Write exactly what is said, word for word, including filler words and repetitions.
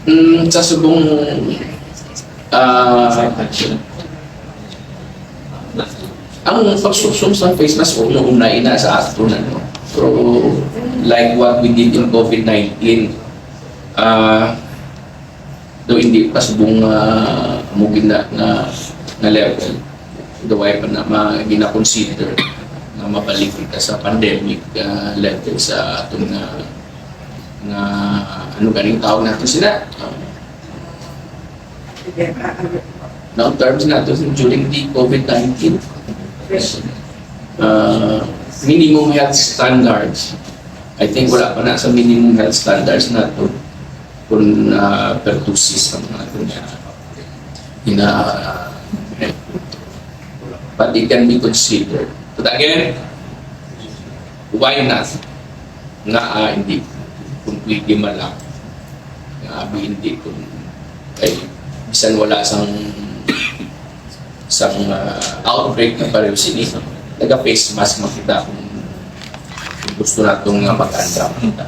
Mm, sa subong, ah, ang pagsusong sa face mask, una-una ina sa aton, ano. Pero like what we did in COVID nineteen, ah, do hindi pa subong, ah, mo gina-, nga, nga level. Do wala pa na ma-, gina-consider nga mabalik kita sa pandemic, ah, level sa aton nga, nga, ano ganing tawag natin sila? Ah, now, terms natin during the COVID nineteen, ah, minimum health standards. I think wala pa na sa minimum health standards nato kung, ah, pertussis ang mga ina, but it can be considered. But again, why not? Nga, ah, hindi. Kung pwede man lang. Nga, abi, hindi. Kung kay bisan wala sang, sang, ah, outbreak na pareho sini, naga-face mask man kita kung, kung gusto nato nga mag-andam kita.